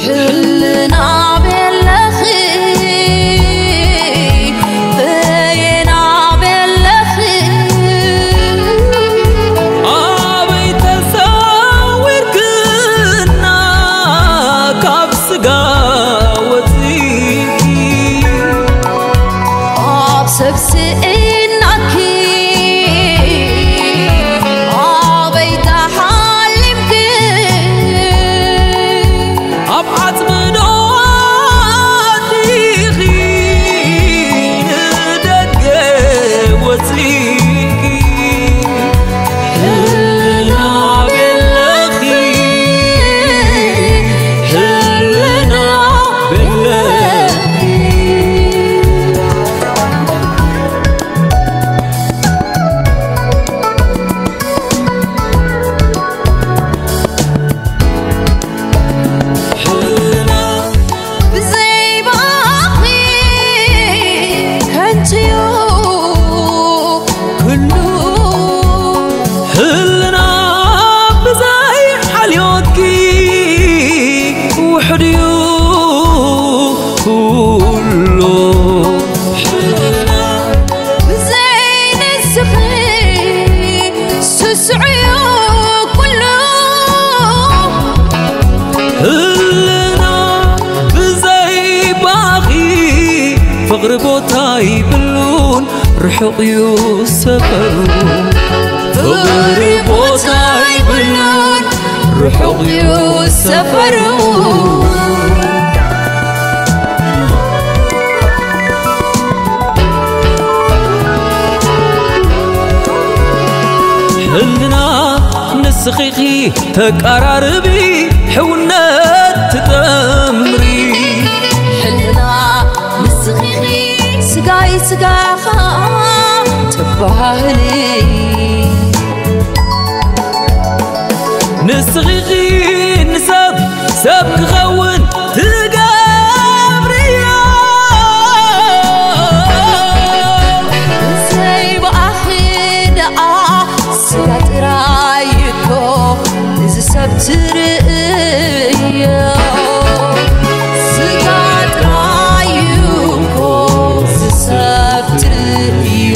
ሕልና ቤለኺ በየና ቤለኺ ኣበይ ተሰዊርክና ካብ ስጋ ወፂእኪ ኣብ ሰብ ስእናኪ ኣበይ ተሓሊምኪ ኣብ ዓፅሚ ዶ ኣቲኺ ንደገ ወፂእኪ ሕልና ቤለኺ ሕልና ቤለኺ ሕልና ብዘይ ባኺ ከንቱ'ዩ ኩሉ ሕልና ብዘይ ሓልዮትኪ ውሕድ'ዩ ኩሉ ሕልና ብዘይ ንስኺ ስስዑ'ዩ ኩሉ ህልና ብዘይ ባኺ ፍቕሪ ቦታ ይብሉን ርሑቕ እዩ ሰፈሩ ፍቕሪ ቦታ ይብሉን ርሑቕ እዩ ሰፈሩ ህልና ንስኺ ኢኺ ተቃራርቢ ሕውነት ትጠምሪ ሕልና ንስኺ ኢኺ ስጋይ ስጋኻ ትባህሊ ንስኺ ኢኺ ንሰብ ሰብ ክኸውን ትገብርዮ ብዘይ ብኣኺ ደኣ ስጋ ጥራይ እኮ እዚ ሰብ ትርእዮ ስጋ ጥራይ እኮ እዚ ሰብ ትርእዮ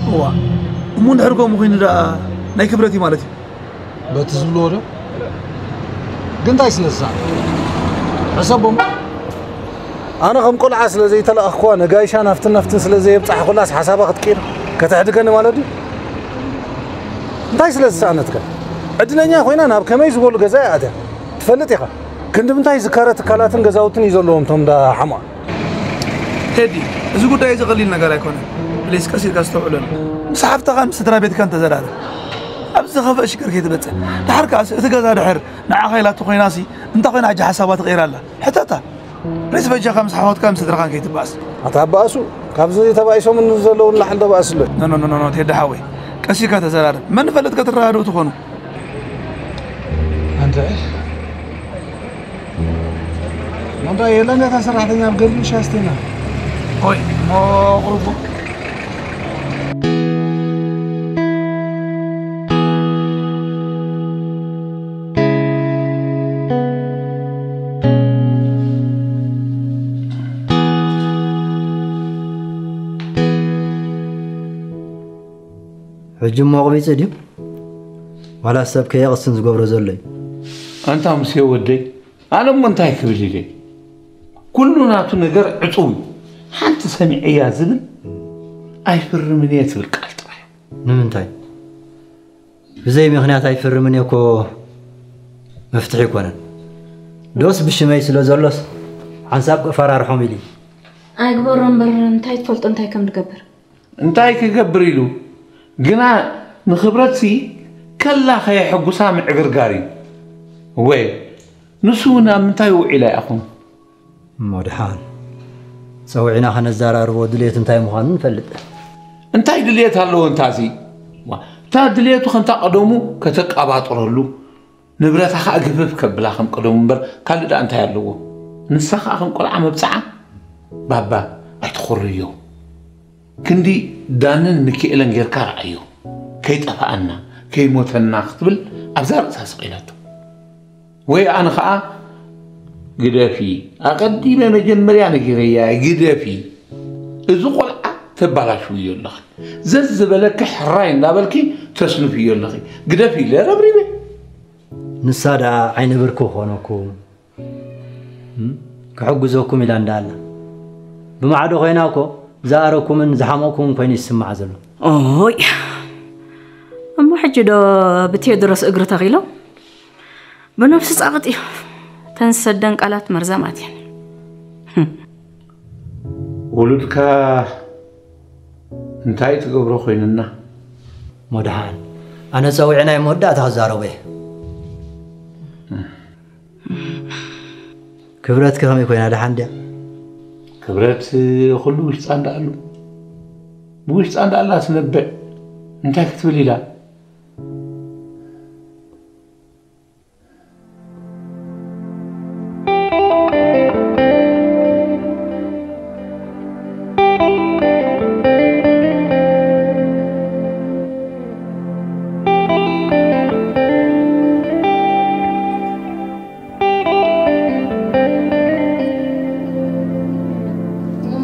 እዋ እሞ እንድሕር ከምኡ ኮይኑ ደኣ ናይ ክብረት እዩ ማለት እዩ በቲ ዝብልዎ ዶ ግን እንታይ ስለ ዝሰኣነ ሕሰቦም ኣነ ከም ቆልዓ ስለ ዘይተለኣኽኳ ነጋይሻ ናፍትን ናፍትን ስለ ዘየብፃሕኩላስ ሓሳባ ክትቅይር ከተሕድገኒ ማለት ድዩ እንታይ ስለ ዝሰኣነትካ ዕድለኛ ኮይና ናብ ከመይ ዝበሉ ገዛ እያ ኣትያ ትፈልጥ ኢኻ ክንዲ ምንታይ ዝካረ ትካላትን ገዛውትን እዩ ዘለዎም ቶም ዳ ሓማ ቴዲ እዚ ጉዳይ እዚ ቀሊል ነገር ኣይኮነን ፕሊስ ቀስ ኢልካ ኣስተውዕለሉ ምስ ሓፍትኻን ምስ ስድራ ቤትካን ተዘራረብ ኣብ ዝኸፍአ ሽግር ከይትበፅሕ ድሓር ከኣስ እቲ ገዛ ድሕር ንዓኻ ኢላቶ ኮይናሲ እንታይ ኮይና ሕጂ ሓሳባ ትቕይር ኣላ ሕተታ ፕሊስ በጃኻ ምስ ሓወትካን ምስ ስድራኻን ከይትበኣስ ኣታ ኣባእሱ ካብዚ ተባኢሶም ዘለዉ ንላዕሊ ተባእስሎ ኖኖኖኖ ቴዲ ሓወይ ቀስ ኢልካ ተዘራረብ መን ይፈልጥ ከትረዳድኡ ትኾኑ ኣንተ ሞንታ የለን እታ ሰራሕተኛ ኣብ ገድሉ ሻስቴና ኦይ እሞ ቁርቡ ሕጂ እሞ ኣቕቢጸ ድዩ? ዋላ ሰብ ከየቕስን ዝገብሮ ዘሎ እዩ። ኣንታ ሙሴ ወደይ፣ ኣነ እሞ እንታይ ክብል ኢለ? ኩሉ ናቱ ነገር ዕጹው እዩ። ሓንቲ ሰሚዐያ ዝብል ኣይፍርምን እየ ትብል ቃል ጥራሕ። ንምንታይ? ብዘይ ምኽንያት ኣይፍርምን እየ እኮ መፍትሒ ኣይኮነን። ዶስ ብሽመይ ስለ ዘሎስ ሓንሳብ ክፈራርሖም ኢሉ እዩ። ኣይግበሮ እምበር እንታይ ትፈልጦ እንታይ ከም ዝገብር። እንታይ ክገብር ኢሉ ግና ንኽብረትሲ ከላ ከየሐጉሳ ምዕግርጋር እዩ። እወ ንሱ እውን ኣብ ምንታይ ውዒላ ይኣኹም? እሞ ድሓን ጸዊዕና ከነዘራርቦ ድልየት እንታይ ምዃኑ ንፈልጥ። እንታይ ድልየት ኣለዎ እንታዚ? እታ ድልየቱ ከምታ ቀደሙ ከተቃባጥረሉ፣ ንብረታ ከዓ ግፍፍ ከብላ ከም ቀደሙ እምበር ካልእ ደኣ እንታይ ኣለዎ? ንሳ ከዓ ከም ቆልዓ መብፅዓ፣ ባባ ኣይትኾርዮ። ክንዲ ዳንን ሚኪኤለን ጌርካ ረኣዮ። ከይጠፋኣና፣ ከይሞተና ክትብል ኣብዛ ርእሳ ስቕ ኢላቶ። ወይ ኣነ ኸዓ ግደፊ፣ ኣቐዲመ መጀመርያ ነጊረያ ግደፊ፣ እዚ ቆልዓ ተባላሽውዮ ኣለኺ፣ ዘዝ ዝበለኪ ሕራይ እንዳበልኪ ተስንፍዮ ኣለኺ፣ ግደፊ ኢለ ረብሪበ። ንሳ ደኣ ዓይኒ ብርኪ ክኾነኩም ክሕግዘኩም ኢላ እንዳ ኣላ ብማዕዶ ኮይና እኮ ዝኣረኩምን ዝሓመቕኩምን ኮይኑ ይስማዓ ዘሎ። ኦይ እሞ ሕጂ ዶ ብቴድሮስ እግሪ ተኺሎም ብነብሲ ጻቕጥ እዩ። ተን ዝሰደን ቃላት መርዛማት እየን። ውሉድካ እንታይ ትገብሮ ኮይንና? ሞድሓን ኣነ ጸዊዕናይ መወዳእታ ክዛረቦ እየ። ክብረትኪ ከመይ ኮይና ደሓን ድያ? ክብረት ኩሉ ውሽጣ እንዳኣሉ ብውሽጣ እንዳኣላ ትነብዕ እንታይ ክትብል ኢላ?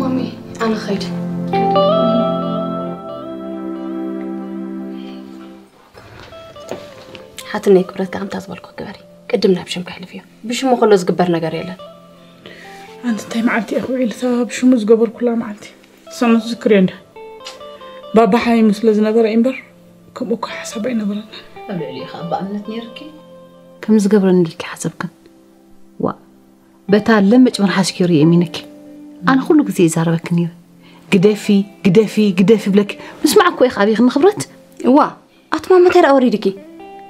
ማሚ ኣነ ኸይድ ሓትነይ ክብረት ከኣ ከምታ ዝበልኩ ግበሪ። ቅድም ናብ ሽም ከሕልፍዮ። ብሽሙ ከሎ ዝግበር ነገር የለን። ኣንቲ እንታይ መዓልቲ እየ ክውዒል እታ ብሽሙ ዝገበርኩላ መዓልቲ ሰኑ ዝክርዮ እንዳ ባባ ሓሚሙ ስለ ዝነበረ እዩ እምበር ከምኡ እኮ ሓሳብ ኣይነበረና። ኣብ ልዕሊኡ ከዓ ብኣምነት ነይርኪ። ከም ዝገብረኒ ኢልኪ ሓሰብክን? ዋ በታ ለምጭ መልሓስኪ ርእየ የሚነኪ። ኣነ ኩሉ ግዜ ይዛረበኪ ነይረ። ግደፊ ግደፊ ግደፊ ብለኪ ምስማዕ እኮ ኢኺ ኣበይክኒ ክብረት። እዋ ኣቲ ማማ እንታይ ደኣ ወሪድኪ?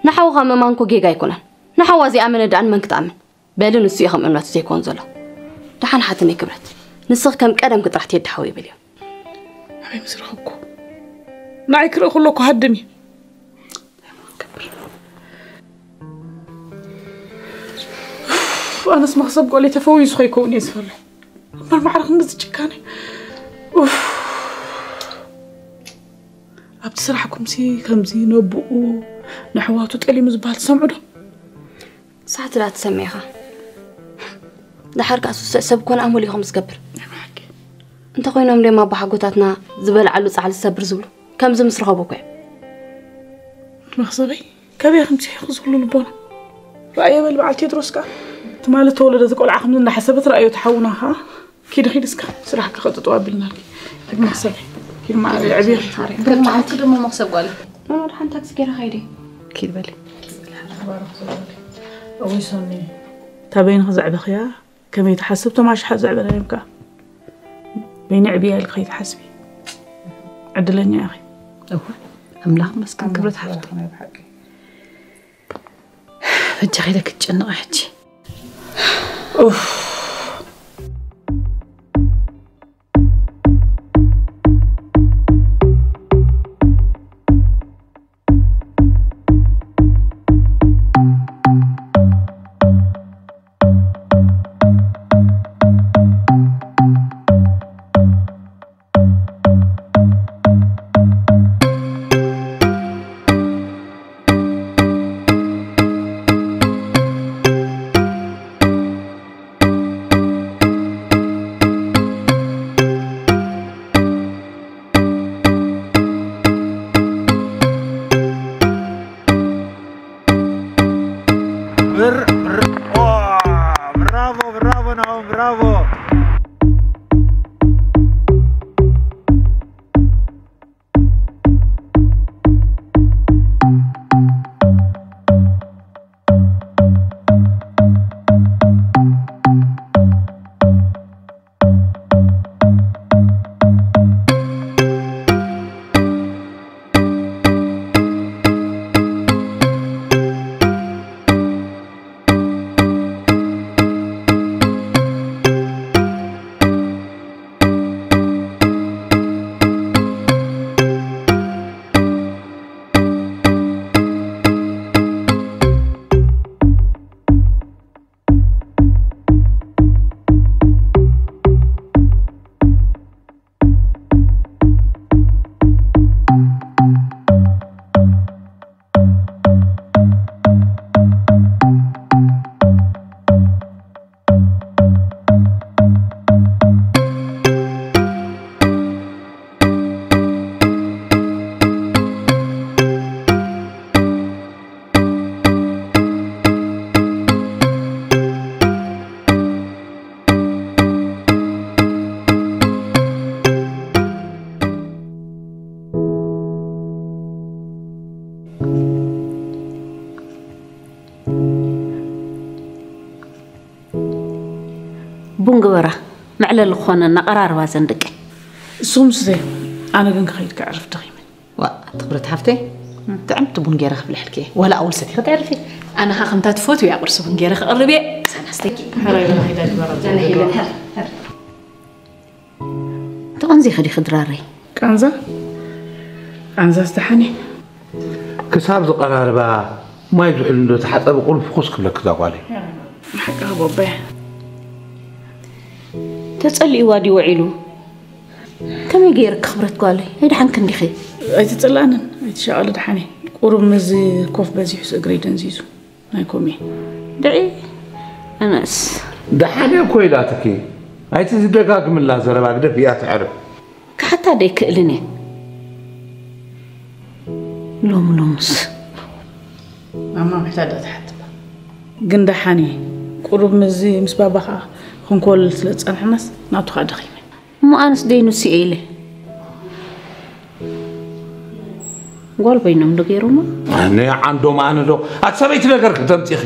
ንሓውኻ ምእማን እኮ ጌጋ ኣይኮነን። ንሓዋ ዘይኣመነ ደኣ ንመን ክትኣምን? በሊ ንሱ እዩ ከም እምነቱ ዘይኮን ዘሎ። ደሓን ሓትነይ ክብረት ንስኺ ከም ቀደምኪ ጥራሕ ቴዲ ሓወይ በልዮ። ኣበይ ምስ ረኸብኩ ንዓይ ክርኢ ከለኩ ሃድም እዩ። ኣነስ መኽሰብ ጓለይ ተፈዊሱ ከይከውን እየ ዝፈርሕ እምበር ማዕረ ክንድዚ ጭካነ ኣብቲ ስራሕኩምሲ ከምዚ ነብኡ ንሕዋቱ ጠሊሙ ዝበሃል ትሰምዑ ዶ? ሳሕቲ ዳ ትሰምዒ ኢኻ። ደሓር ከኣ ስሱዕ ሰብ ኮነ ኣመል ኢኹም ዝገብር። እንተኾይኖም ድዮም ኣቦሓጎታትና ዝበልዓሉ ጻሕሊ ዝሰብር ዝብሉ? ከምዚ ምስ ረኸቡ እኮ እዮም። መኽሰበይ ከበይ ከምፂ ኢኹ ዝብሉ ልቦና ረኣዮ በል በዓል ቴድሮስ ከኣ ትማሊ ተወለደ እቲ ቆልዓ ከምዚ እንዳሓሰበት ረኣዮ ተሓውና ከኣ ኪዲ ኺድ እስከ ስራሕኪ ከጥጥው ኣቢልናልኪ። ሕጂ መኽሰብ ኪድ መዓር የዕብዮ። ብርክ መዓልቲ ደሞ መኽሰብ ጓል። ኖኖ ደሓን ታክሲ ገይረ ኸይደ። ኪድ በሊ። እውይ ሶኒ እታ በይንኺ ዘዕበኽያ ከመይ ትሓስብ? እቶም ኣሽሓት ዘዕበናዮም ከኣ በይኒ ዕብያ ኢልኪ ከይትሓስቢ። ዕድለኛ ኢኺ። እወ ኣምላኽ መስገን ክብረት ሓፍተይ። በጃኺ ኢለ ክትጨነቒ ሕጂ። ቡን ግበራ፣ መዕለሊ ክኾነና፣ ቀራርባ ዘን ደቂ። ንስኹም ስተዩ፣ ኣነ ግን ክኸይድ ከዕርፍ ደኺመ። ዋ ትኽብረት ሓፍተይ፣ ጥዕምቲ ቡን ገይረ ክፍልሐልኪ እየ። ዋላ ኣውል ሰቲኺ ተዕርፊ። ኣነ ኸ ከምታ ትፈትውያ ቁርሲ ቡን ገይረ ክቕርብ እየ። ሳናስተኪ። ሕራይ በላ ኺዳ ጅበራ። ተቐንዚኺ ዲኺ ድራረይ? ቃንዛ? ቃንዛ ዝተሓኒ። ክሳብ ዝቐራርባ ማይ ዝሑል እንዶ ተሓጸበ ቁሩብ ፍኹስ ክብለኪ እዛ ጓለይ። ሓቅኻ ቦበያ። ተጸሊእዋ ድዩ ውዒሉ? ከመይ ገይርኪ ክብረት ጓለይ? ኣይደሓንክን ዲኺ? ኣይትጽላእንን፣ ኣይትሻቐሊ ደሓን እየ። ቁሩብ ምስዚ ኮፍ በዚሑስ እግረይ ደንዚዙ። ናይ ኮሜ። ድዒ ኣነስ። ደሓን እየ እኮ ኢላትኪ። ኣይትዝደጋግምላ ዘረባ ግደፊያ ተዕርፍ። ክሓታ ደይክእልን እየ። ሎሚ ሎምስ። ማማ ምሕታት ዶ ትሓትባ? ግን ደሓን እየ። ቁሩብ ምስዚ ምስ ባባኻ ክንኮልል ስለ ዝጸንሐናስ ናቱ ኸኣ ደኺመ። እሞ ኣነስ ደይኑስ እየ ኢለ። ጓል በይኖም ዶ ገይሮማ? ኣነ ዓንዶም ኣነ ዶ ኣቲ ሰበይቲ ነገር ክተምፂኺ።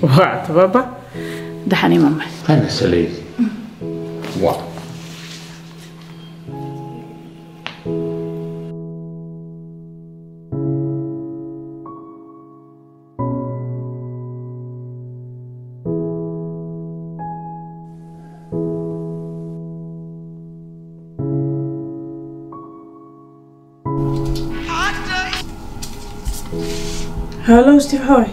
ዋ እቲ ባባ ደሓን እየ ማማ። ኣነ ሰለይ ዋ ሃሎ ስቲቭ ሓወይ።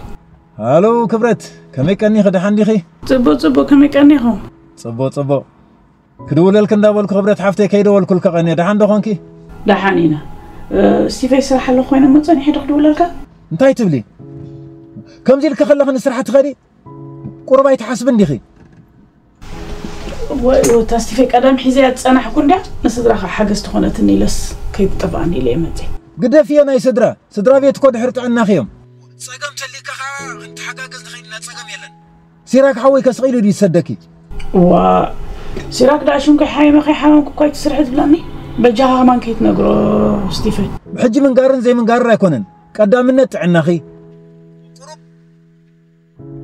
ሃሎ ክብረት፣ ከመይ ቀኒኺ? ደሓን ዲኺ? ጽቡቕ ጽቡቕ፣ ከመይ ቀኒኹም? ጽቡቕ ጽቡቕ። ክድውለልኪ እንዳበልኩ ክብረት ሓፍተይ ከይደወልኩልኪ ቀንየ። ደሓን ዶ ኾንኪ? ደሓን ኢና። እ፣ ስቲፈይ ስራሕ ኣለኹ ኮይነ እሞ ጸኒሐ ዶ ክድውለልካ? እንታይ ትብሊ? ከምዚ ኢልኪ ከለኺ ንስራሕ ትኸዲ? ቁሩብ ኣይትሓስብን ዲኺ? ወይ፣ ወይ፣ እታ ስቲፈይ ቀደም ሒዘያ ዝጸናሕኩ እንድያ፣ ንስድራኻ ሓገዝ ትኾነትኒ ኢለስ ከይትጠፍኣኒ ኢለ እየ መጺአ። ግደፍዮ ናይ ስድራ፣ ስድራ ቤት እኮ ድሕሪ ጥዕናኺ እዮም። ጸገም ተሊካ ኸዓ ክንተሓጋገዝ ንኽእል ኢና፣ ጸገም የለን። ሲራክ ሓወይ ከስቕ ኢሉ ድዩ ዝሰደኪ? ዋ፣ ሲራክ ደኣ ሽም ከይሓመመ ከይሓመምኩ እኮ ኣይትስርሒ ትብለኒ። በጃኻ ከማን ከይትነግሮ ስቲፈን። ሕጂ ምንጋርን ዘይምንጋርን ኣይኮነን፣ ቀዳምነት ጥዕናኺ። ቁሩብ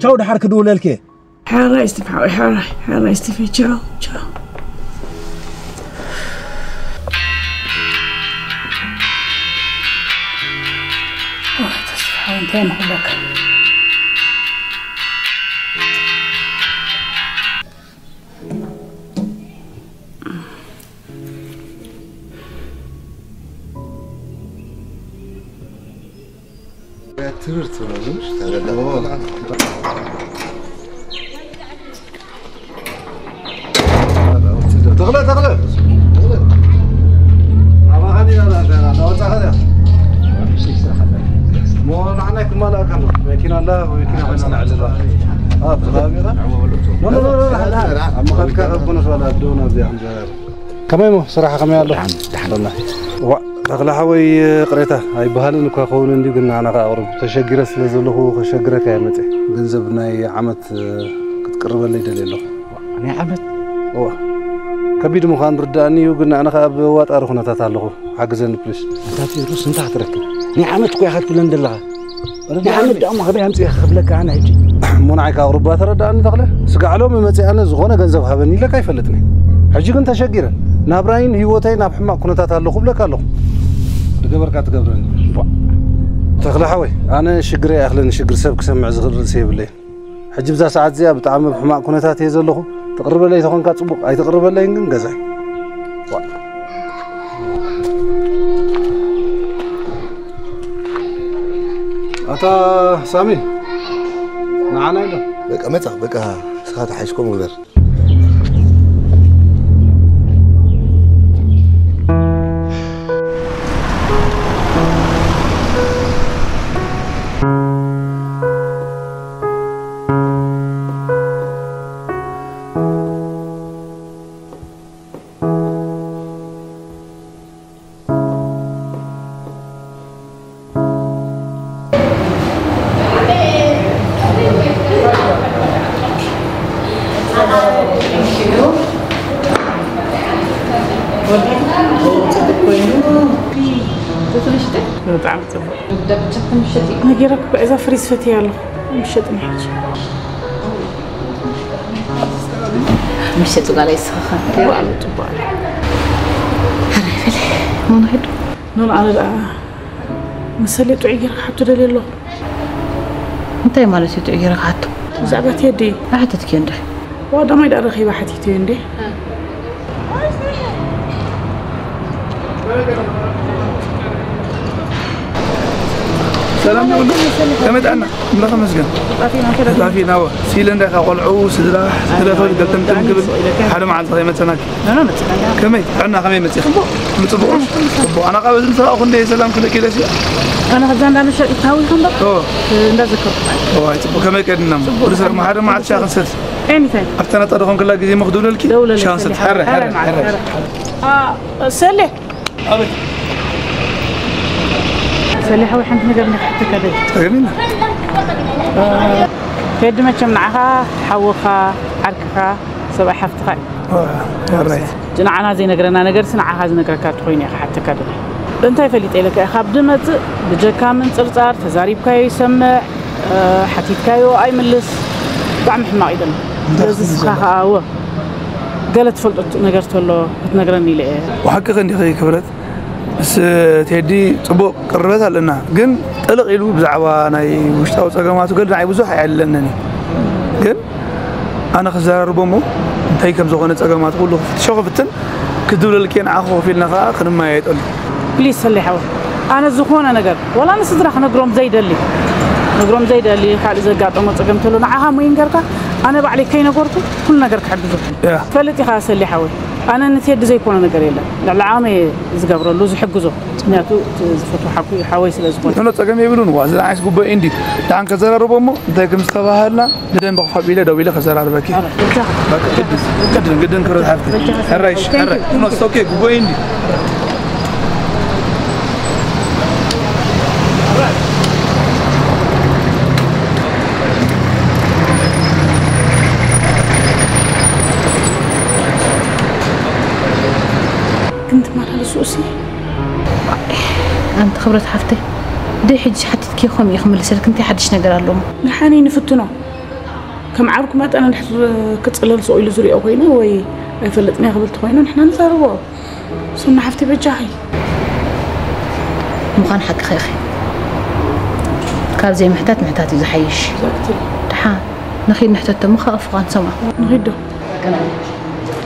ቻው፣ ደሓር ክድውለልኪ እየ። ሕራይ ስቲፍ ሓወይ፣ ሕራይ፣ ሕራይ ስቲፈይ፣ ቻው፣ ቻው። ኦይ፣ ተስፋ ሓወይ፣ እንታይ ንኽብለካ? ተኽለ፣ ተኽለ። ኣባኻ ዲና ናወጻኻ ዲያ? ሞ ንዓና ይኩማላእካ ኣሎ። መኪና ኣላ፣ መኪና ኮይና ንዕልባ። ኣብ ከባቢኻ? ኖ፣ ኖ፣ ኖ፣ ኖ፣ ኣብ መኸድካ ከብኩ ንኽእል፣ ኣብ ደው ናብዚኣ። ከመይ እሞ ስራሕ ከመይ ኣሎ? ደሓን፣ ደሓን። ዋ፣ ተኽለ ሓወይ፣ ቅሬታ ኣይበሃልን እኳ ክኸውን እንድዩ፣ ግን ንዓና ከኣ ኣቕርብ። ተሸጊረ ስለ ዘለኹ ከሸግረካ እየ መጺአ። ገንዘብ ናይ ዓመት ክትቅርበለይ ደልየ ኣለኹ። ዋ፣ ናይ ዓመት? እዋ። ከቢድ ምዃኑ ርዳእኒ እዩ፣ ግን ኣነ ከኣ ኣብ ኣዋጣሪ ኩነታት ኣለኹ። ሓግዘኒ ፕሊስ። ኣታ ቴድሮስ፣ እንታይ ክትረክብ? ናይ ዓመት እኮ ኢኻ ትብለኒ ዘለኻ። ርዳእኒ ደኣ እሞ ካበይ ኣምጺኤ ክኽፍለካ ኣነ ሕጂ? እሞ ንዓይ ካብ ቁሩባ ተረዳእኒ ተኽለ። ስጋዕ ሎሚ መጺእ ኣነ ዝኾነ ገንዘብ ሃበኒ ኢለካ ኣይፈልጥን እየ። ሕጂ ግን ተሸጊረ። ናብራይን ህይወተይን ኣብ ሕማቕ ኩነታት ኣለኹ እብለካ ኣለኹ። ዝገበርካ ትገብረኒ። ቧእ። ተኽለ ሓወይ፣ ኣነ ሽግረይ ኣይኣኽለኒ፣ ሽግር ሰብ ክሰምዕ ዝኽእል ርእሲ የብለይን። ሕጂ ብዛ ሰዓት እዚኣ ብጣዕሚ ኣብ ሕማቕ ኩነታት እየ ዘለኹ። ትቕርበለይ ተኾንካ ጽቡቕ፣ ኣይትቕርበለይን ግን ገዛይ። ኣታ ሳሚ፣ ንዓና ኢሎ። በቃ መጻ፣ በቃ ንስኻ ተሓይሽኮም ግበር። ብጣዕሚ ጽቡቕ። ነጊረኩ እኮ እዛ ፍሪዝ ፈትያ ኣለኹ። ምሸጥ ናይ ሕጂ። ምሸት ጓል ኣይስኽኻ። ጽቡቕ ኣሎ፣ ጽቡቕ ኣሎ። ሓራይ በለ፣ መን ሄዱ? ኖን ኣነ ደኣ መሰለይ ጥዑይ ጌርካ ሓቶ ደልየ ኣለኹ። እንታይ ማለት እዩ ጥዑይ ጌርካ ሓቶ? ብዛዕባ ቴዲ። ኣይሓተትክዮ እንደ? ዋ፣ ዳማይ ደኣ ረኺባ ሓቲተዮ እንደ? ሰላም ይኹን። ከመይ ጥዕና? እምዳ ከመስገን። ጣፊና ወ። ሲለ እንዳ ካብ ቆልዑ፣ ስድራ፣ ተለፎን ገልጠምጥም ክብል ሓደ መዓልቲ ከይመጸናኪ። ኖ፣ ኖ፣ መጸና። ከመይ? ጥዕና ከመይ መጺኻ? ጽቡቕ። ጽቡቕ። ጽቡቕ። ኣነ ካብ እዚ ምስ ረኣኹ እንደ ሰላም ክልክ ኢለ ሲ። ኣነ ከዛ እንዳ መሸጢ ታዊ ከም በቃ። ኦ። እንዳ ዘከርኩ። ኦ፣ ኣይ ጽቡቕ። ከመይ ቀድና? ጽቡቕ። ብልስራ ሓደ መዓልቲ ሻ ክንሰት። ኤኒታይም። ኣብታ ነጣ ደኾን ክላ ግዜ ምኽዱለልኪ? ደውለልኪ። ሻ ክንሰት። ሰሊሓ። ሐረ፣ ሐረ፣ ሐረ ሐረ። መዓልቲ። አ፣ ሰሌ። ኣቤት። ሰሊሓ ወይ ሓንቲ ነገር ንክሕተካ ደይ። ተገቢና። ቴዲ መቸም ንዓኻ ሓውኻ፣ ዓርክኻ፣ ሰብኣይ ሓፍትኻ እዩ። ዋ፣ ራይት። እቲ ንዓና ዘይነግረና ነገርሲ ንዓኻ ዝነግረካ እንተኾይኑ እየ ክሓተካ ደለ። እንታይ ፈሊጠ ኢለካ እየ፣ ካብ ድመጽእ ብጀካ ምንጽርጻር፣ ተዛሪብካዮ ይሰምዕ፣ እ፣ ሓቲትካዮ ኣይምልስ። ብጣዕሚ ሕማቕ እዩ ደሎ። እንታይ ስለዚ ክትብል ንስኻ ዘለካ? ከኣ እወ፣ ገለ ትፈልጦ ነገር ተሎ ክትነግረኒ ኢለ እየ። ብሓቂ ከ እንዲኺ ክብረት? ምስ ቴዲ ጽቡቕ ቅርበት ኣለና፣ ግን ጥልቕ ኢሉ ብዛዕባ ናይ ውሽጣዊ ጸገማቱ ገለ ንዓይ ብዙሕ ኣየዕልለንን እዩ። ግን ኣነ ክዘራርቦ እሞ እንታይ ከም ዝኾነ ጸገማቱ ኩሉ ክፍትሾ ክፍትን ክድብለልኪ ንዓኹ ኮፍ ኢልና ከኣ ክንመያየጠሉ። ፕሊዝ ሰሌ ሓወይ፣ ኣነ ዝኾነ ነገር ዋላ ንስድራ ክነግሮም ዘይደሊ፣ ነግሮም ዘይደሊ ካልእ ዘጋጠሞ ጸገም ተሎ ንዓኻ ሞይን ገርካ ኣነ ባዕለይ ከይነገርኩ ኩሉ ነገር ክሕግዞ። ያ። ትፈልጥ ኢኻ ሰሌ ሓወይ፣ ኣነ ንቴዲ ዘይኮነ ነገር የለን። ልዕሊ ዓቕመይ እየ ዝገብረሉ፣ ዝሕግዞ። ምክንያቱ እቲ ዝፈትዎ ሓኩ-፣ ሓወይ ስለ ዝኾነ። ንሕኖ ጸገም የብሉን። ዋ፣ እዚ ንዓይስ ጉባኤ እንዲ። ደሓን ከዘራርቦ እሞ እንታይ ከም ዝተባሃልና ብደንብ ክፋብ ኢለ ደው ኢለ ከዘራርበኪ። ኣረ፣ በጃኻ። በቃ፣ ግድን፣ ግድን፣ ግድን ክብረት ሓፍቲ። በጃኻ። ሕራይሽ፣ ሕራይ። Thank you. ኖ፣ it's okay፣ ጉባኤ እንዲ። ግን ትመላለሱ እሲ። ኣንቲ ክብረት ሓፍተይ፣ ደይ ሕጂ ሓቲትኪ ከምኡ እዩ ክምልሰልክ፣ እንታይ ሓድሽ ነገር ኣለዎ? ንሓኒ ንፍትኖ። ከም ዓርኩ መጠን እንድሕር ክጽለል ስቕ ኢሉ ዝሪኦ ኮይኑ ወይ ኣይፈልጥን እየ ክብል ተኾይኑ ንሕና ንዛረቦ። ሶና ሓፍቲ በጃኺ። ምዃን ሓቅኺ ኢኺ። ካብ ዘይምሕታት ምሕታት እዩ ዝሓይሽ። Exactly። ደሓን ንኺድ ንሕተቶ እሞ ከኣ ፍቓድ ሰምዖ። ንኺድ ዶ?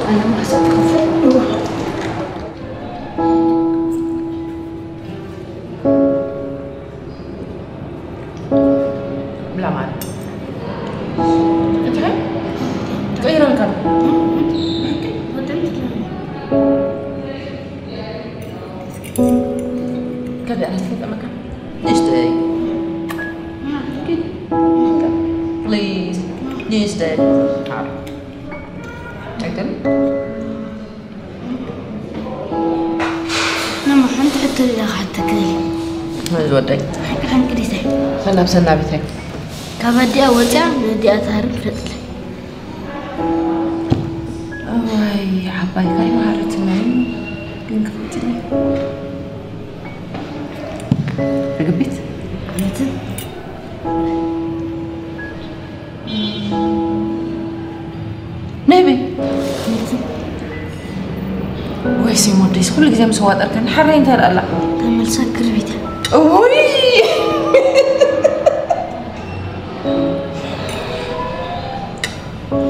ኣነ ማሕሰብ ክኸፍት። እዋ። ብላ ማለት። እንታይ? ቀይረልካ። ከቢኣ ክትጠመካ። ንእሽተይ። ፕሊዝ። ንእሽተይ። ኣይትል? ነማ ሓንቲ ሕቶ ኢላ ክሓተካ እየ። ዝወደይ። ሓቂ ሓቂ ዲታይ? ሰላም ሰላም ቤተይ። ካብ ኣዲኣ ወፂኣ ንኣዲኣ ትሃርም ፍለጥለይ። እዋይ ዓባይ ካይ መሃረትና እዩ። ግን ክፍትኒ። ርግቢት? ነትን? ነይ በይ። ወይ ሴም ወደይስ ኩሉ ግዜ ምስ ዋጠርከኒ ሓራይ እንታይ ደኣ ኣላ? ተመልሳ ክርቢት እያ። እውይ!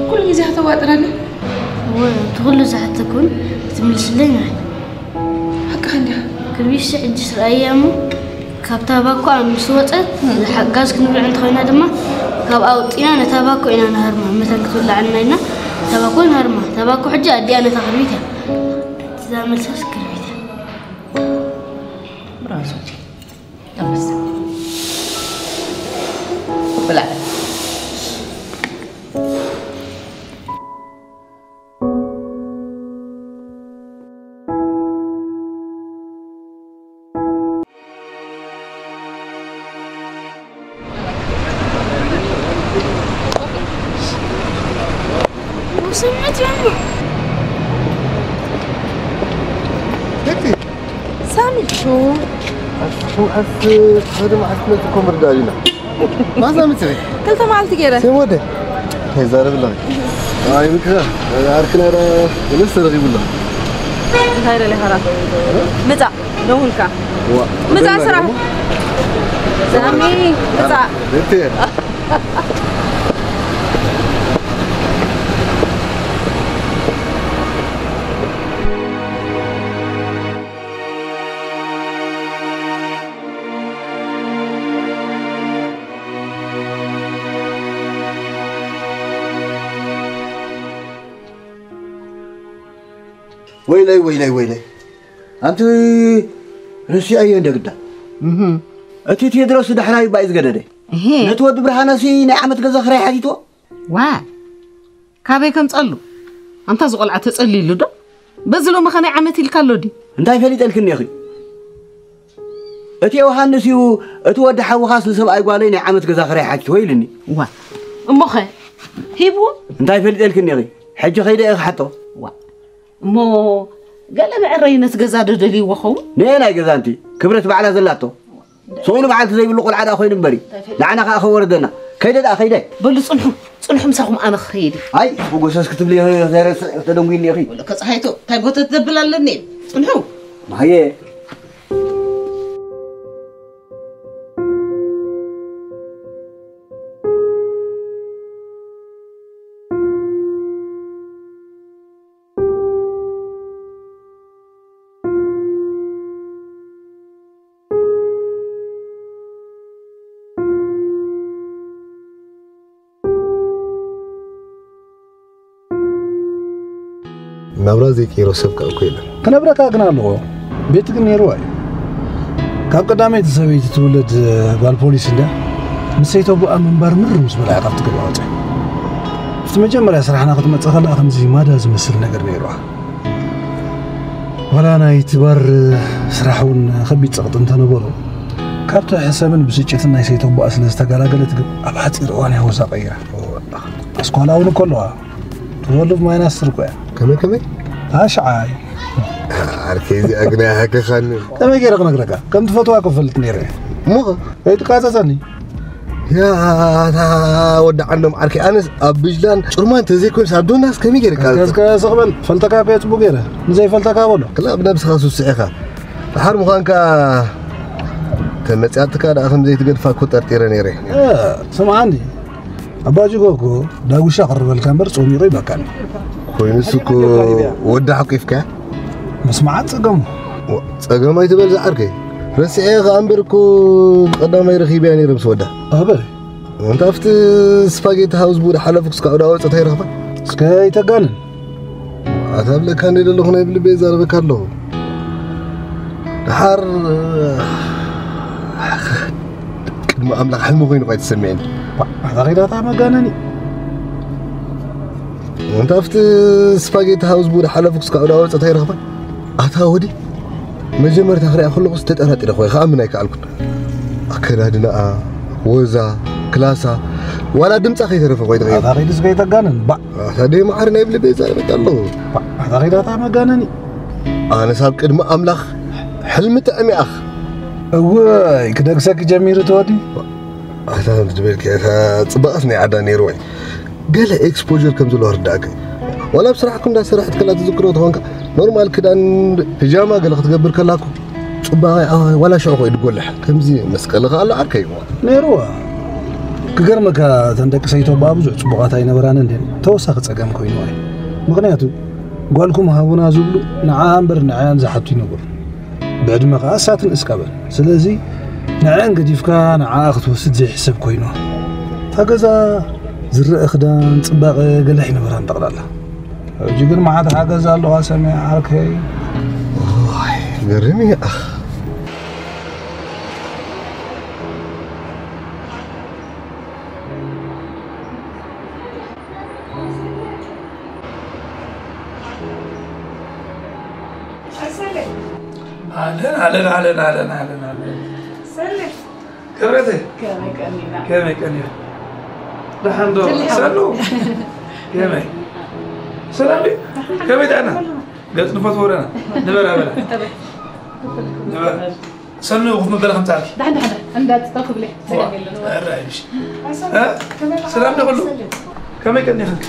ኩሉ ግዜ ከተዋጥረኒ? እወ፣ እቲ ኩሉ ዝሓተኩን ክትምልስለይ ንዓይ። ሓቅኻ እንዲኻ። ክርቢት ሕጂ ስርኣያ እሞ ካብ ታባኮ ምስ ወጸት፣ ሓጋዝ ክንብልዕ እንተኾይና ድማ፣ ካብ ኣውጺና ነታባኮ ኢና ንሃርማ። መታን ክትብላዓልና ኢልና ታባኮ ንሃርማ። ታባኮ ሕጂ ኣዲኣ ነታ ክርቢት እያ። እዛ መልሳስ ክርቢት እያ። ብራቮ። ኣንበሳ። ብላዕ። ሳሚ። ኣፍ፣ ኣፍ፣ ሓደ መዓልቲ መጥቶ ኮምር ዳሊና። ማዛ ምጽሪ። ክልተ መዓልቲ ገይረ። ሰይ ወደ። ይዛረብ ኣለኺ። ኣይ፣ ምክራ፣ ዓርክና ዳ፣ ወለስ ተረኺቡ ኣሎ። እንታይ ደሊኻ ራ? ምጻእ፣ ደውልካ። ዋ፣ ምጻእ ደውልና ስራሕ። ደሞ? ሳሚ፣ ምጻእ። እቴ። ወይለይ፣ ወይለይ፣ ወይለይ። ኣንቲ ረሲዐዮ እንደ ግዳ። እህ። እቲ ቴድሮስ ዳሕራይ ባይ ዝገደደ። እህ። ነቲ ወዲ ብርሃነሲ ናይ ዓመት ገዛ ክራይ ሓቲትዎ? ዋ። ካበይ ከምጸሉ? ኣንታ ዝቆልዓ ተጸልይሉ ዶ? በዚ ሎሚ ኸ ናይ ዓመት ኢልካ ኣሎ ድዩ? እንታይ ፈሊጠልክኒ ኢኺ? እቲ ዮሃንስ እዩ፣ እቲ ወዲ ሓውኻስ ንሰብኣይ ጓለይ ናይ ዓመት ገዛ ክራይ ሓቲትዎ ኢልኒ። ዋ። እሞኸ? ሂብዎ? እንታይ ፈሊጠልክኒ ኢኺ? ሕጂ ኸይደ ኢኺ ሓቶ? ዋ። እሞ ገለ መዕረይ ነቲ ገዛ ዶ ደልይዎ ኸውን? ነየናይ ገዛ ኣንቲ? ክብረት ባዕላ ዘላቶ። ሰውኑ በዓልቲ ዘይብሉ ቆልዓ ደኣ ኮይኑ እምበሪ። ንዓና ከኣ ከወርደና። ከይደ ደኣ፣ ከይደ። በሉ ጽንሑ፣ ጽንሑ ምሳኹም ኣነ ክኸይድ እየ። ኣይ፣ ጎሰስ ክትብሊ ዘረስዕ ተደንጉይኒ ኢኺ። ወለከ ፀሃይቶ፣ እንታይ ጎተት ዘብል ኣለኒ? ጽንሑ። ማየ። ናብራ ዘይቀይሮ ሰብ ከኣ እኮ የለን። ክነብረካ ግን ኣለዎ። ቤት ግን ነይርዋ እዩ። ካብ ቀዳመይቲ ሰበይቲ ትውለድ ጓል ፖሊስ እንድያ። ምስ ሰይተቡኣ ምንባር ምር ምስ በልዓ ካብቲ ገዛ ወፅያ። ኣብቲ መጀመርያ ስራሕና ክትመፅእ ከለኣ ከምዚ ማዳ ዝመስል ነገር ነይርዋ። ዋላ ናይቲ ባር ስራሕ እውን ከቢድ ጸቕጢ እንተነበሮ፣ ካብቲ ሕሰምን ብስጭትን ናይ ሰይተቦኣ ስለ ዝተገላገለት ግን ኣብ ሓጺር እዋን እያ ወዛ ቀይራ። ኣስኳላ እውን እኮ ኣለዋ። ትወልድ ማይናስ ስር እኮ እያ። ከመይ ከመይ? ኣሽዓይ። ዓርከይ፣ እዚኣ ግን ኣይሃከኻንን። ከመይ ገይረ ክነግረካ? ከም ትፈትዋ እኮ እፈልጥ ነይረ እየ። እሞ ኸ? ከይትቃጸጸኒ። ያ፣ ኣታ ወዲ ዓንዶም ዓርከይ፣ ኣነስ ኣብ ብጅላን ጭርማን ተዘይኮይኑስ ኣብ ዶናስ ከመይ ገይረ እስከ፣ ቃል እስከ ስቕ በል። ፈልጠካ እኮ እየ ጽቡቕ ገይረ። ንዘይፈልጠካ በሎ። ክላ ብነብስኻ ሱስዕ ኢኻ። ደሓር ምዃንካ ተመጽያትካ ደኣ ከም ዘይትገድፋ እኮ ጠርጢረ ነይረ። እ፣ ስምዓኒ። ኣባ ጅጎ እኮ ዳጉሻ ቅርበልካ እምበር ጾሚቑ ይበቃኒ። ኮይኑስ እኮ ወዲ ሓቂፍካ? ምስማዓት ጸገሙ። ወ-፣ ጸገም ኣይትበል ዝዓርከይ። ረሲዐ ከኣ እምበር እኮ ቀዳማይ ረኺበያ ነይረ ምስ ወዳ። ኣበይ? እንታ ኣብቲ ስፓጌቲ ሃውስ ብኡ ሓለፍኩ እስካብ ዳ ወጸት ኣይረኽባን። እስከ ኣይተጋንን። ኣታ ብለካ እንደ ዘለኹ ናይ ብልበይ ይዛረበካ ኣለኹ። ደሓር ቅድሚ ኣምላኽ ሕልሚ ኮይኑ እኳ ኣይተሰምዐኒ። ባ፣ ኣታ ኸይዳታ መጋነኒ። እንታ ኣብቲ ስፓጌቲ ሃውስ ብኡ ሓለፍኩ እስካብ ዳ ወጸት ኣይረኽባን። ኣታ ወዲ፣ መጀመርታ ክሪኣ ከለኹስ ተጠራጢረ እኮ እየ፣ ክኣምን ኣይከኣልኩን። ኣከዳድናኣ፣ ወዛ፣ ክላሳ፣ ዋላ ድምጻ ከይተረፈ እኮ እዩ ተቐይሩ። ኣታ ኸይድስ ከይተጋንን፣ ባዕ። ኣታ ደይ መዓር ናይ ብልበይ ይዛረበካ ኣለኹ። ባዕ፣ ኣታ ኸይዳታ መጋነኒ። ኣነስ ኣብ ቅድሚ ኣምላኽ ሕልሚ ጥዕም ይኣኽ። እወይ፣ ክደግሰኪ ጀሚሩ ተወዲ። ኣታ ትበልኪ፣ ኣታ ጽባቐስ ናይ ዓዳ ነይርዋ እዩ። ገለ ኤክስፖዠር ከም ዘለዎ ርዳእከ። ዋላ ኣብ ስራሕኩም እንዳሰራሕት ከላ ትዝክሮ ተኾንካ፣ ኖርማል ክዳን ፒጃማ ገለ ክትገብር ከላኩ፣ ጽባቐ፣ ኣ፣ ዋላ ሽዑ ኮይኑ ጎልሕ። ከምዚ መስቀሊ ከኣ ኣሎ ዓርከይ። ነይርዋ። ክገርመካ፣ እተን ደቂ ሰይቶ ብኣ ብዙሕ ጽቡቓት ኣይነበራን እንድየን። ተወሳኺ ጸገም ኮይንዋ እዩ። ምኽንያቱ፣ ጓልኩም ሃቡና ዝብሉ ንዓኣ እምበር ንዓያን ዝሓቱ ይነብሩ። ብዕድመ ከኣ እሳ ትንእስ ካብን። ስለዚ ንዐን ገዲፍካ ንዓኣ ክትወስድ ዘይሕሰብ ኮይኑ። እታ ገዛ ዝረአ ክዳን፣ ጽባቐ ገለ ኣይነበራን ጠቕላላ። ሕጂ ግን መዓት ሓገዝ ኣለዋ ሰሚዐ ዓርከይ። ኦይ፣ ገርም እዩ። ኣለን፣ ኣለን፣ ኣለን፣ ኣለን፣ ኣለን፣ ኣለን። ሰሌ። ክብረተይ። ከመይ ቀኒና? ከመይ ቀኒና? ደሓን ዶ? ሰሉ። ከመይ? ሰላም ድዩ? ከመይ ጥዕና? ገጽ ንፈትዎ ደና። ንበራ በላ። ንበራ። ሰሉ፣ ኮፍ መበላ ከምጻልኪ። ደሓን፣ ደሓን፣ ደሓን። እንዳትታ ክብለ። ዋ፣ ጸገም የለን። ኧረ፣ ኣይሽ። እ? ሰላም ዶ ኩሉ? ከመይ ቀኒኽን?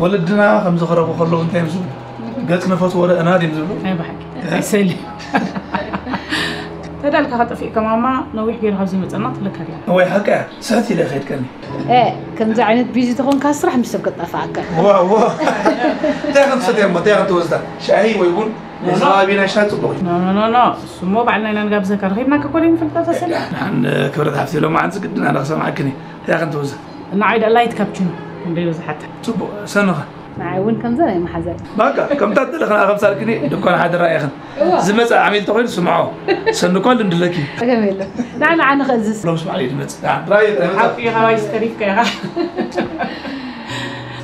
ወለድና ከም ዝኸረቡ ከለዉ እንታይ እዮም ዝብሉ? ገጽ ንፈትዎ ርአና ድዮም ዝብሉ? ናይ ብሓቂ። ኣይሰሊ። ተዳልካ ከጠፊእካ ማማ፣ ነዊሕ ገይሩ ካብ ዘይመጸና ትብለካ ድያ? እዋይ፣ ሓቃ እያ። ስሕት ኢለ ከይድከኒ። እ፣ ከምዚ ዓይነት ቢዚ ተኾንካ ስራሕ ምስ ሰብ ከጣፍኣካ። ዋ፣ ዋ። እንታይ ከም ትሰትያ እሞ፣ እንታይ ከም ትወስዳ? ሻሂ ወይ ቡን? እዚ ከባቢ ናይ ሻሂ ጽቡቕ እዩ። ኖ፣ ኖ፣ ኖ፣ ኖ። እሱ እሞ ባዕልና ኢና ንጋብዘካ። ረኺብናካ እኮ ዘይንፈልጥ ኣታ ሰሊ። ንሓን ክብረት ሓፍቲ ሎማዓንቲ ግድን ኣነ ክሰምዓክን እየ። እንታይ ከም ትወስዳ? ንዓይ ደኣ ላይት ካፕቺኖ። ክንደይ በዝሓታ? ጽቡቕ። ሰንኻ? ንዓይ እውን ከምዛ ናይ መሓዛይ። ባቃ፣ ከምታ እትልኽና ከምሳልክኒ ድኳን ሓደራ ኢኽን። እዋ። ዝመጽእ ዓሚል ተኾይኑ ስምዖ። ሰንኳ ልንድለኪ። ጸገም የለን። ንዓ፣ ንዓ ንኽእዝዝ። ሎም ስማዕ እዩ ዝመጽእ። ንዓ፣ ራእይ ጥራይ መጽእ። ሓቂ ኢኻ፣ ዋይስ ተሪፍካ ኢኻ።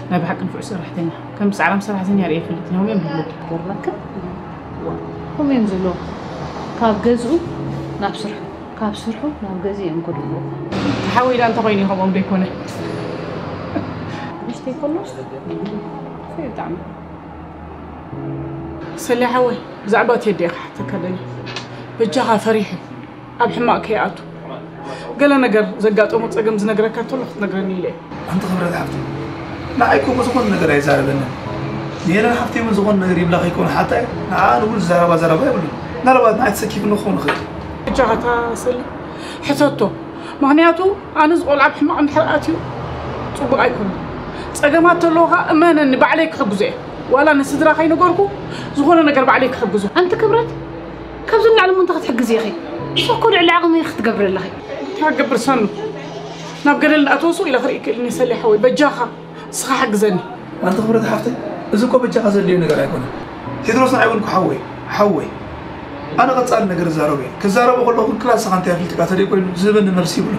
ናይ ብሓቂ ንፉዕ ሰራሕተኛ። ከም ጻዕራም ሰራሕተኛ ርእየ ይፈልጥ። ነውም እዮም ዝብሉ። ገርመካ? ከምኡ እዮም ዝብሉ። ካብ ገዝኡ ናብ ስርሑ፣ ካብ ስርሑ ናብ ገዝኡ እዮም ከድልዎ። ተሓዊላ እንተኾይኑ እዩ ከምኦም ዘይኮነ። ንእሽተይ ከሎ፣ ብጣዕሚ። ሰሌ ሓወይ፣ ብዛዕባ ቴዲ እየ ክሓተካ ደልየ። በጃኻ ፈሪሑ ኣብ ሕማቕ ከይኣቱ። ገለ ነገር ዘጋጠሞ ጸገም ዝነግረካ እንተሎ ክትነግረኒ ኢለ እየ። ኣንቲ ክብረት ሓፍቲ፣ ንዓይ እኮ ዝኾነ ነገር ኣይዛረበንን። ሜሮን ሓፍተይ እውን ዝኾነ ነገር ይብላ ከይኮነ ሓታ እየ። ንዓ እውን ዝዛረባ ዘረባ የብሉን። ምናልባት ንዓይ ተሰኪፍኒ ክኸውን ይኽእል። በጃኻ እታ ሰሌ ሕተቶ። ምኽንያቱ ኣነ ዝቖልዓ ኣብ ሕማቕ እንድሕር ኣትዩ ጽቡቕ ኣይኮነን። ጸገማት ተለዎ ኸኣ እመነኒ ባዕለይ ክሕግዞ እየ። ዋላ ንስድራ ከይነገርኩ ዝኾነ ነገር ባዕለይ ክሕግዞ። ኣንቲ ክብረት፣ ካብዚ ንላዕሊ እሞ እንታይ ክትሕግዚ ኢኺ? እሱ እኮ ልዕሊ ዓቕሚ ኢኺ ክትገብሪ ኣለኺ። እንታይ ክገብር ሰኑ? ናብ ገደል እንዳኣተወሱ ኢለ ክርኢ ክእል እየ ሰሌ ሓወይ። በጃኻ እስኻ ሓግዘኒ። ኣንቲ ክብረት ሓፍተይ፣ እዚ እኮ በጃኻ ዘድልዮ ነገር ኣይኮነን። ቴድሮስ ንዓይ እውን እኮ ሓወይ፣ ሓወይ። ኣነ ቀጻሊ ነገር እዛረቦ እየ። ክዛረቦ ከለኹ ግን ክላስ ስኻ እንታይ ኣፍሊጥካ ተደይ ኮይኑ ዝህበኒ መልሲ ይብሉ።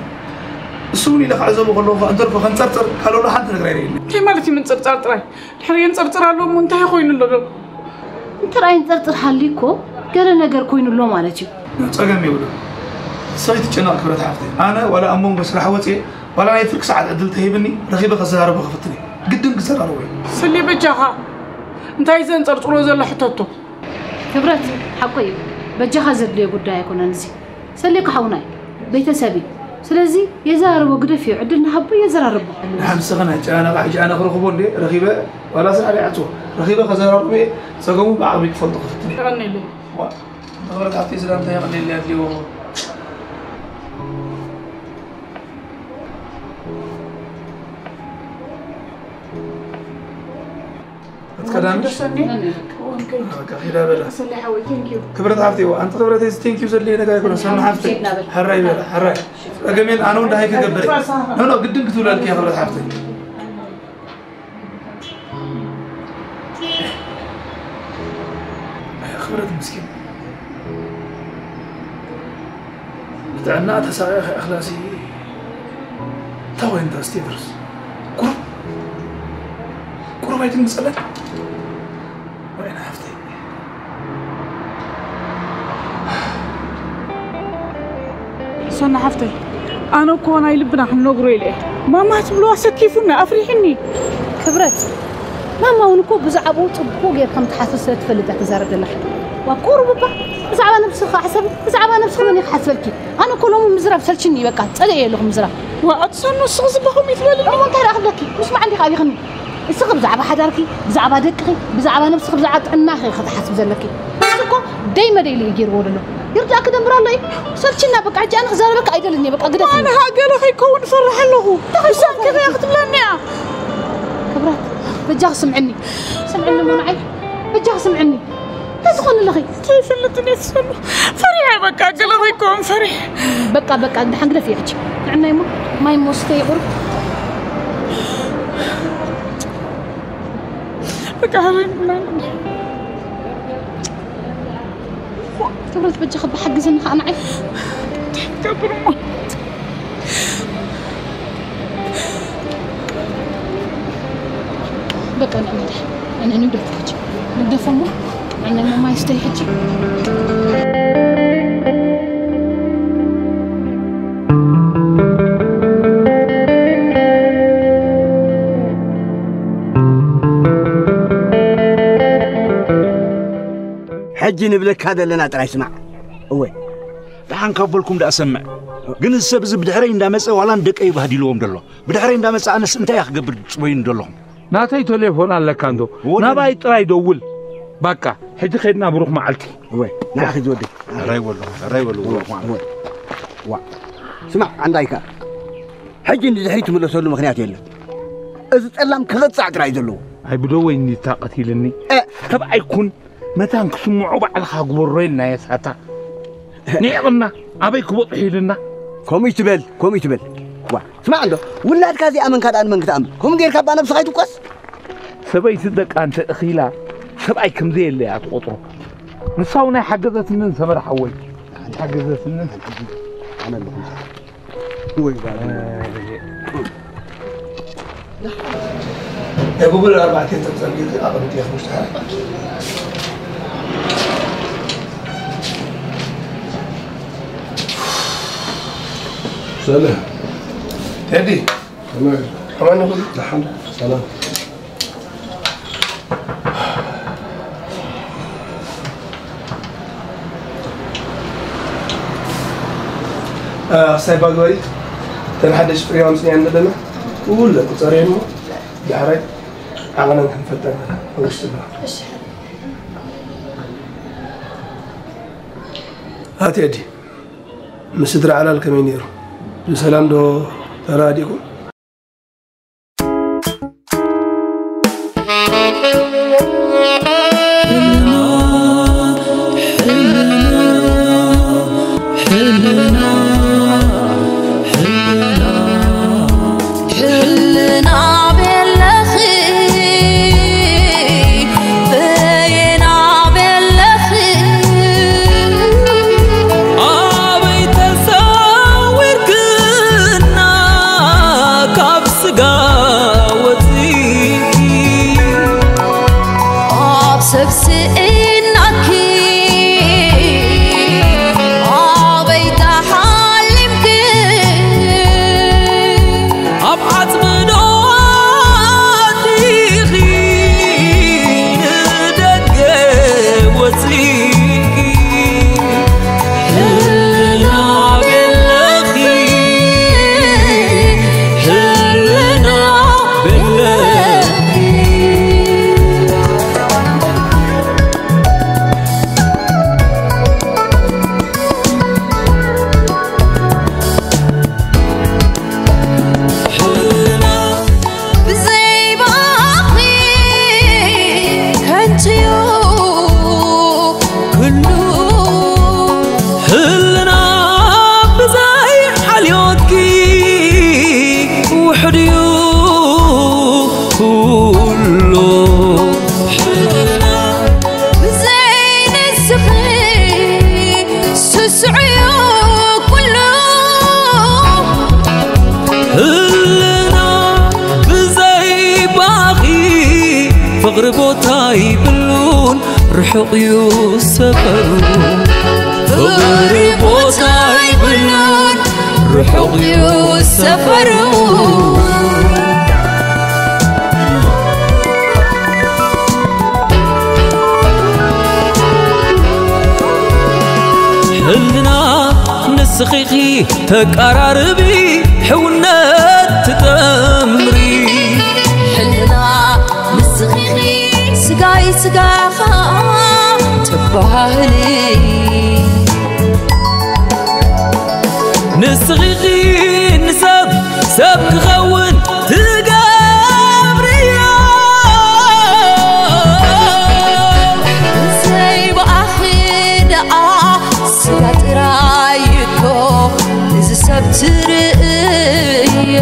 እሱ እውን ኢለ ክዕዘቦ ከለኹ ከኣ እንተልኩ ከንጸርጽር ካልእ ወላ ሓንቲ ነገር ኣይርእየኒ። እንታይ ማለት እዩ ምንጽርጻር ጥራይ? ድሕሪ የንጸርጽር ኣሎ እሞ እንታይ ኮይኑ ኣሎ ዶ? እንተ ደኣ የንጸርጽር ሃልዩ እኮ ገለ ነገር ኮይኑ ኣሎ ማለት እዩ። ጸገም የብሉን። ንስኺ ትጨነቒ ክብረት ሓፍተይ። ኣነ ዋላ ኣብ መንጎ ስራሕ ወጽየ ዋላ ናይ ፍርቂ ሰዓት ዕድል ተሂብኒ ረኺበ ከዘራርቦ ክፍትን እየ። ግድን ክዘራርቦ እየ። ሰሌ በጃኻ እንታይ ዘንጸርጽሮ ዘሎ ሕተቶ። ክብረት፣ ሓቁ እዩ። በጃኻ ዘድልዮ ጉዳይ ኣይኮነን እዚ። ሰሌ እኮ ሓውና እዩ። ቤተሰብ እዩ። ስለዚ የዘራርቦ ግደፍዮ፣ ዕድል ንሃቦ የዘራርቦ። ንሓን ንስኺ ናይ ጨናነቓ ሕጂ ኣነ ክረኽቦ እንዴ ረኺበ ዋላ ስራሕ ደይዓጽዎ ረኺበ ከዘራርቦ እየ። ጸገሙ ብዓቕሚ ክፈልጦ ክፍትን እየ። የቐንየለይ። ዋ፣ ንኽብረት ሓፍተይ ስለ እንታይ የቐንየለይ ኣድልዎ። ኣትከዳንሽ? ደሰኒ? ኦኬ። በቃ ኺዳ በላ። ሰሌ ሓወይ፣ ቴንክ ዩ። ክብረት ሓፍተይ፣ ዋ፣ ኣንቲ ክብረት እዚ ቴንክ ዩ ዘድልዮ ነገር ኣይኮነ። ሰኒ ሓፍተይ፣ ሓፍተይ፣ ጀግና በል። ሕራይ በላ፣ ሕራይ። ጸገም የለን፣ ኣነ እውን ደሃይ ክገብር እየ። ኖ፣ ኖ፣ ግድን ክትብለልኪ እያ ክብረት ሓፍተይ። ኣይ፣ ክብረት ምስኪን። ብጥዕና ተሳቒ ከይኣኽላሲ። እንታይ ኮይንካ እስቲ ቴድሮስ? ቁሩብ፣ ቁሩብ ኣይትምጸለን? ወይና ሓፍተይ። ሰና ሓፍተይ፣ ኣነ እኮ ናይ ልብና ክንነግሮ ኢለ እየ። ማማ ትብልዋ ሰኪፉኒ፣ ኣፍሪሕኒ። ክብረት፣ ማማ እውን እኮ ብዛዕባኡ ጽቡቕ ጌርካ ከም ትሓስብ ስለ ትፈልጥ እያ ትዛረብ ዘለኻ። ዋ፣ ቁሩብ እባ ብዛዕባ ነብስኻ ሕሰቢ፣ ብዛዕባ ነብስኺ መን እዩ ክሓስበልኪ? ኣነ እኮ ሎሚ ምዝራብ ሰልችኒ እዩ፣ በቃ፣ ጸሊኤ ኣለኹ ምዝራብ። ዋ፣ ኣቲ ሰኑ፣ እስኺ ዝባኹም ይትበልኒ። እሞ እንታይ ደኣ ክብለኪ? ምስማዕ እንዲኻ ኢልኽኒ። እስኺ ብዛዕባ ሓዳርኪ፣ ብዛዕባ ደቅኺ፣ ብዛዕባ ነብስኺ፣ ብዛዕባ ጥዕናኺ ኢኺ ክትሓስቢ ዘለኪ። ንሱ እኮ ደይ መደይ ኢሉ እዩ ገይርዎ ዘሎ። ይርዳእኪ ደንብር ኣሎ እዩ። ሰልችና በቃ፣ ሕጂ ኣነ ክዛረበካ ኣይደልን እየ፣ በቃ ግደፍኒ። ኣነ ሃገረ ከይከውን እፈርሕ ኣለኹ። እንታይ ብሳንኪ ከይከውን? ከያ ክትብለኒ እያ። ክብረት፣ በጃኺ ስምዕኒ። ስምዕኒ እሞ ንዓይ፣ በጃኺ ስምዕኒ። እንታይ ትኾኒ ኣለኺ? እንታይ ይፈልጥን እየ ትሰሉ። ፈሪሐ በቃ፣ ገለ ከይከውን ፈሪሐ። በቃ፣ በቃ፣ ደሓን ግደፍዮ ሕጂ። ንዕናይ እሞ ማይ እሞ ስተይ ቁሩብ። በቃ፣ ሃበይ ምናምን። ክብረት በጃኻ ብሓግዝኒ ኸኣ ንዓይ። እንታይ ክገብር እሞ? በቃ ንዕንድሕ። ንዕንድሕ ሕጂ። ንግደፎ እሞ። ንዕናይ እሞ ማይ ስተይ ሕጂ። ሕጂ ንብለካ ዘለና ጥራይ ስማዕ። እወ። ደሓን ካብ በልኩም ደኣ ሰምዕ። ግን እዚ ሰብ እዚ ብድሕረይ እንዳመጸ ዋላ ንደቀይ ይባህዲልዎም ደሎ። ብድሕረይ እንዳመጸ ኣነስ እንታይ እያ ክገብር ትጽበዩኒ ደለኹም? ናተይ ቴሌፎን ኣለካ እንዶ። ወደ- ናባይ ጥራይ ደውል። ባቃ፣ ሕጂ ኸድና ብሩኽ መዓልቲ። ወይ፣ ንዓኺ ዝወደይ። ራይ በሉ፣ ራይ በሉ፣ ብሩኽ መዓልቲ። ወይ። ዋ። ስማዕ፣ ዓንዳይካ። ሕጂ ንድሕሪት ትምለሰሉ ምኽንያት የለን። እዚ ጸላም ክቕጻዕ ጥራይ ዘለዎ። ኣይ ብደወይ እንዲታ ቀቲልኒ። እ። ሰብኣይ ኩን መታን ክስምዖ ባዕልኻ ግበሮ ኢልናዮ ሳታ። ንዒቕና፣ ኣበይ ክበጽሑ ኢልና? ከምኡ ይትበል፣ ከምኡ ይትበል። ዋ፣ ስማዕ እንዶ፣ ውላድካ እዚኣ መንካ ደኣ ንመን ክትኣምን? ከምኡ ጌርካ እባ ነብስኻ ይትኮስ? ሰበይቲ ደቃ እንተ እኺላ፣ ሰብኣይ ከም ዘየለ እያ ትቖጽሮ። ንሳ እውን ኣይሓገዘትንን ሰመረ ሓወይ። ኣይሓገዘትንን። ኣነ ኣለኹ። ወይ ባል። ናይ ጉግል ኣርባዕተ ተጸንቢት ኣቐምጥ ኢኹም ውሽጢ ሓራ። ሰለ። ቴዲ። ከመይ? ከመይ ንኹሉ? ደሓን። ሰላም። እ፣ ክሳይ ባግባይ፣ እተን ሓደሽ ፍርያም ስኒያን ዘለና፣ ኩለን ቁጸርየን እሞ፣ ዳሕራይ ዓቐነን ክንፈልጠን ንኽእል። ኣብ ውሽጢ ኣለዋ። እሺ። ኣቲ ኣዲ፣ ምስ ስድራ ዓላል ከመይ ነይሩ? ብሰላም ዶ ተራዲእኩም? ሕልና ቤለኺ፣ በየና ቤለኺ፣ ኣበይ ተሰዊርክና ካብ ስጋ ወፂ፣ ኣብ ሰብ ስኢናኪ ኣበይ ተሓሊምኪ፣ ኣብ ዓጽሚ ዶ ኣቲኺ ንደገ ወፂ፣ ሕልና ቤለኺ፣ ሕልና ቤለኺ። ብዘይ ባኺ ከንቱ'ዩ ኩሉ። ህልና ብዘይ ሓልዮትኪ ውሑድ'ዩ ኩሉ። ብዘይ ንስኺ ስሱዕ'ዩ ኩሉ። ህልና ብዘይ ባኺ ፍቕሪ ቦታ ይብሉን ርሑቕ እዩ ሰፈሩ። ፍቕሪ ቦታ ይብሉን ርሑቕ እዩ ሰፈሩ። ሕልና ንስኺ ኢኺ ተቀራርቢ፣ ሕውነት ትጠምሪ። ሕልና ንስኺ ኢኺ ስጋይ ስጋኻ ተባህሊ። ንስኺ ኢኺ ንሰብ ሰብ ክኸውን ትገብርዮ። ብዘይ ብኣኺ ደኣ ስጋ ጥራይ እኮ እዚ ሰብ ትርእዮ።